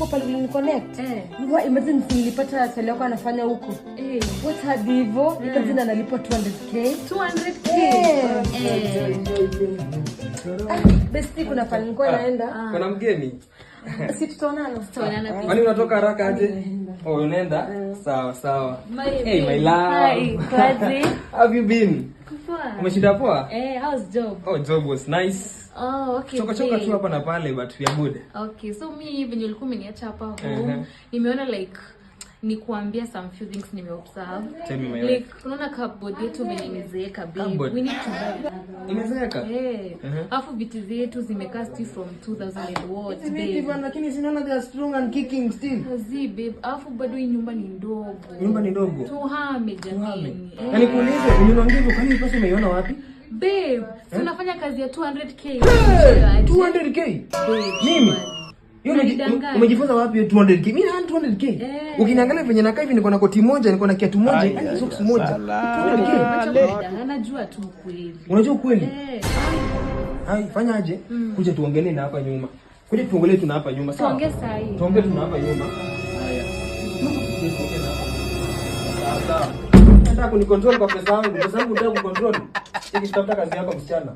Huko pale uliniconnect. Eh. Wa imagine nilipata chali yako anafanya huko. Eh. What hadi hivyo? Imagine analipwa 200K. 200K. Eh. Eh. Ah, bestie, kuna pale nilikuwa naenda. Kuna mgeni? Si tutaonana. Tutaonana pia. Kwani unatoka haraka aje? Oh, unaenda? Sawa sawa. My Hey, my babe. love. Hi, kwaje? How have you been? Poa. Umeshinda poa? Eh, how's job? Oh, job was nice. Oh, okay. Choka choka Babe. tu hapa na pale, but we are good. Okay, so mi venye ulikuwa umeniacha hapa home, nimeona like ni kuambia some few things nimeobserve. Tell me, my wife. Like unaona cupboard yetu venye imezeeka, babe. Cupboard? We need to buy. Imezeeka? Eh. Alafu viti zetu zimekaa still from 2000 and what, babe. Lakini sinaona they are strong and kicking still. Zi babe, alafu bado hii nyumba ni ndogo. Nyumba ni ndogo. Tuhame jamani. Na nikuulize, unaongea hivyo, kwani pesa umeiona wapi? Babe, si unafanya kazi ya 200K? Hey, 200K. Babe, Mimi? Hiyo Unanidanganya. Umejifunza wapi hiyo 200K? Mimi na 200K. Eh. Ukiniangalia venye nakaa hivi, niko na koti moja, niko na kiatu moja, yani socks moja. 200K. Acha kunidanganya, najua tu ukweli. Unajua ukweli? Eh. Hai, fanya aje? Kuja tuongelee na hapa nyuma. Kuja tuongelee tu na hapa nyuma, sawa? Tuongee saa hii. Tuongee tu na hapa nyuma. Haya. Tuongee na hapa. Sawa sawa. Nataka kunicontrol kwa pesa yangu. Pesa yangu nataka kucontrol. Hiki, tafuta kazi yako, msichana.